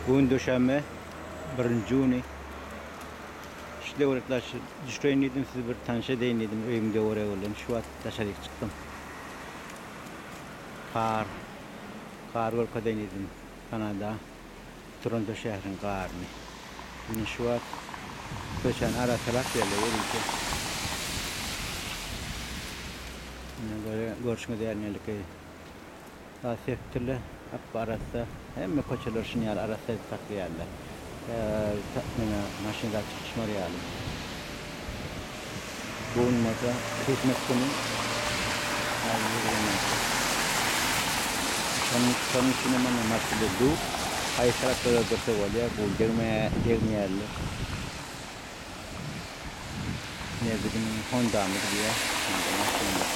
Bu gün duşenbe, birinji güni. Şu döwrekler şu düşüreýin diýdim, sizi bir tanyş edeýin diýdim, öýüň döweregi bilen. Şu wagt daşaryk çykdym. Gar, gar görkezeýin diýdim. Kanada, Toronto şäheriniň garyny. Indi şu wagt köçäni arassalap ýerler ýörite. Ine görşüňiz ýaly ýaly Saz sepdirler, ap-arassa. Hemme köçeler şuny ýaly arassa edip saklaýarlar. Neme, maşyn zat çykyşmar ýaly. Bu gün bolsa Christmas güni. Şonuň, şonuň üçin hem ony maşynda dur. Haýsy tarapda-da dursa bolýar, bu degme, degmeýärler. Ine biziň Hondamyz diýýär. Honda maşynymyz.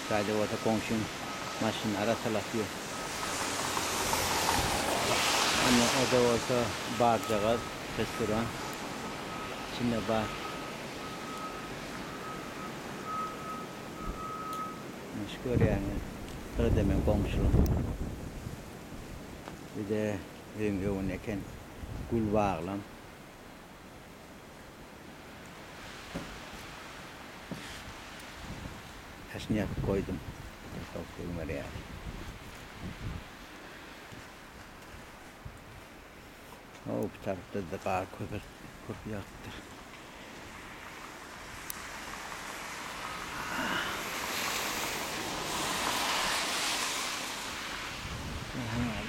Şaýda bolsa goňşyň maşynyny arassalap ýör. Ana o-da bolsa barjagaz restoran. Içinde bar. Ine şu görýäňiz. Syrada meň goňşularym. Bir-de Öýüň öňünde eken gül baglam. Daşyny ýapyp goýdum. Sowuk degmez ýaly. O bu tarapda-da gar köp köp ýagypdyr.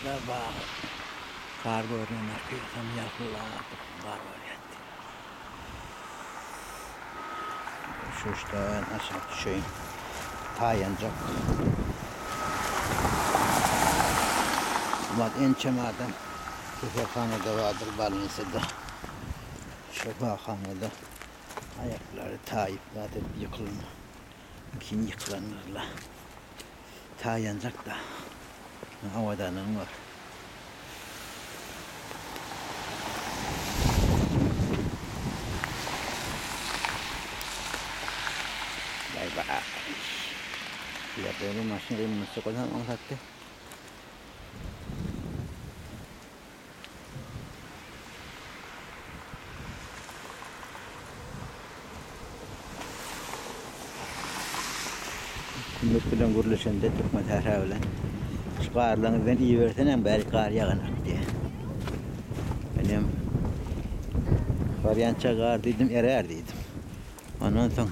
Da bag gar görünen akýasam ýalpyldap gar görýärdi. Şu uçdan aşak düşeýin. Taýanjak. Wagt ençeme adam keselhanada bardyr, bolnisada. Şypahanada aýaklary taýyp zat edip ýykylma. Mümkin ýykylandyrlar. Taýanjak-da. Abadanlygyny gör. Baý-baý. Bu ýerde bir maşyn gymmatjak bolsaň aňsatdy. Kümmet bilen gürleşende Türkmen sähra bilen şu garlaryňyzdan iýibersenem bäri gar ýaganok diýýär. Menem barýança gar diýdim erär diýdim. Ondan soň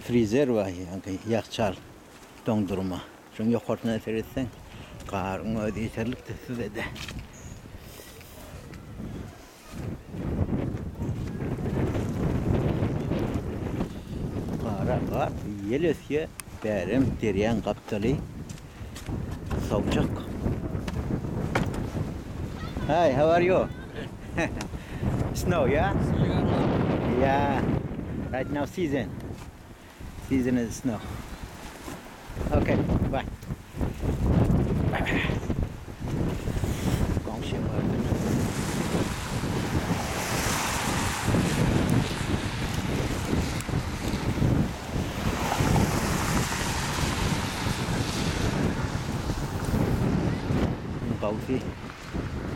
frizer bar ýaňky ýakçal doňdurma. Şoň ýokarsyna seretseň garyň özi ýeterlikdir size-de. Gara gar ýel ösýär, bärem derýaň gapdaly sowjak. Hi, how are you? Snow, yeah? Yeah. Right now season. Season is snow. Okay, bye. Bye bye. Goňşym gördüm. Gawsy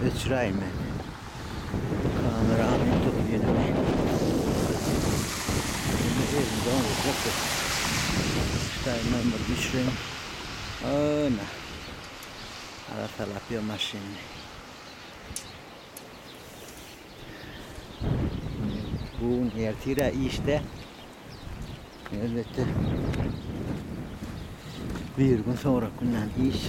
öçüräýin men. Kamerany tut ýene. Indi elim doňurjakdyr. Ştaýyndan bir düşüreýin. Ana. Arassalap ýör maşynyny. Bu gün ertire işde. Elbetde bir gün soňra günden iş.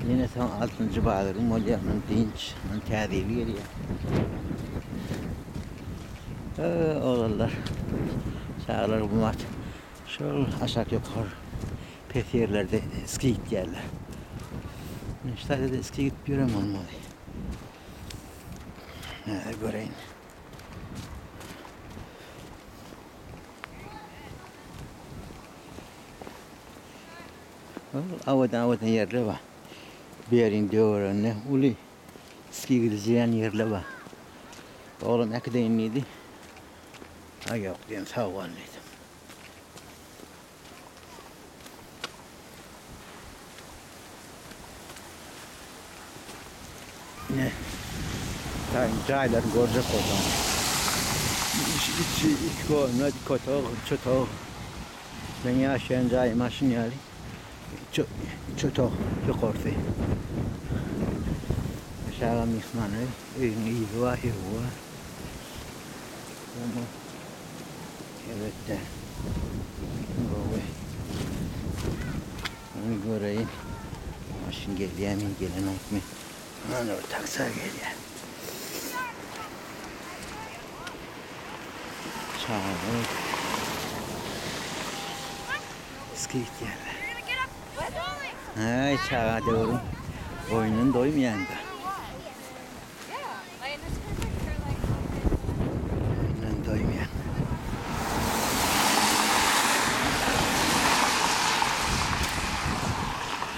Ýene soň altynjy bazar gün bolýar, ondan dynç, ondan täze ýyl gelýär. Oglanlar, çagalar bu wagt şol aşak ýokary pes ýerlerde ski gitýärler. Men şu taýda-da ski gidip ýörem bolmaly. Häzir göreýin. Awadan-awadan ýerler bar. Bu ýeriň töwereginde uly ski gidilýän ýerler bar. Oglan äkideýin diýdi. Aý ýok diýdim, sag bol diýdim. Ne taýyn jaýlaryny görjek bolsaň. Içi iki komnat, iki otag, üç otag. Meň ýaşaýan jaýym maşyn ýaly. Üç otag ýokarsy. Aşaga myhman öý, öýüň yzy bar, ögi bar. Elbetde. Gowy. Ony göreýin. Maşyn gelýärmi, gelenokmy? Ana bir taksa gelýär. Çagalar skate ýerler. Aý, çaga döwrüň oýundan doýmaýan-da. Oýundan doýmaýan.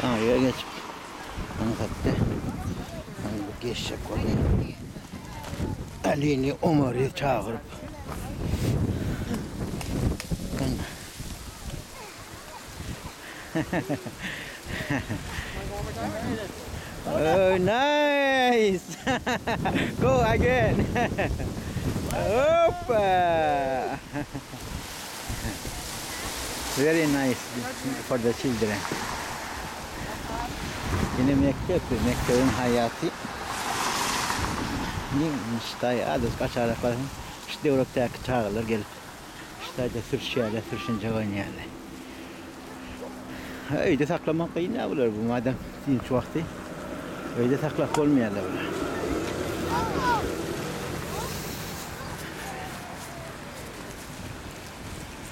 Aňryga geçip, aňsatdy. Aňryga geçjek bolýan. Alini Omary çagyryp. Oh, nice! Go again! Hoppa! Very nice for the children. Ine mekdep, mekdebiň haýaty. Ştaý azajyk aşagrak barsaň, şu döwrekdäki çagalar gelip, ştaýda sürüşýärler, sürüşinjek oýnaýarlar. Öýde saklamak kyn-a bular bu madem dynç wagty. Öýde saklap bolmaýarlar bular.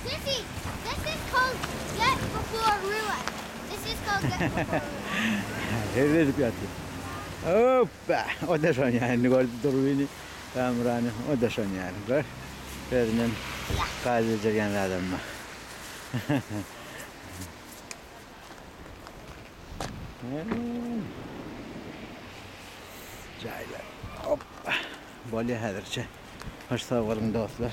Sissy, this is called get before ruin. This is called get before ruin. Hezil edip ýatyr. Hoppa! O da şon ýaly gördü durbini, kamerany. O da şon ýaly. Gör. Özünden gaz bejerýän zadam bar. Jaýlar. Hoppa. Bolýar häzirçe. Hoş sag boluň dostlar.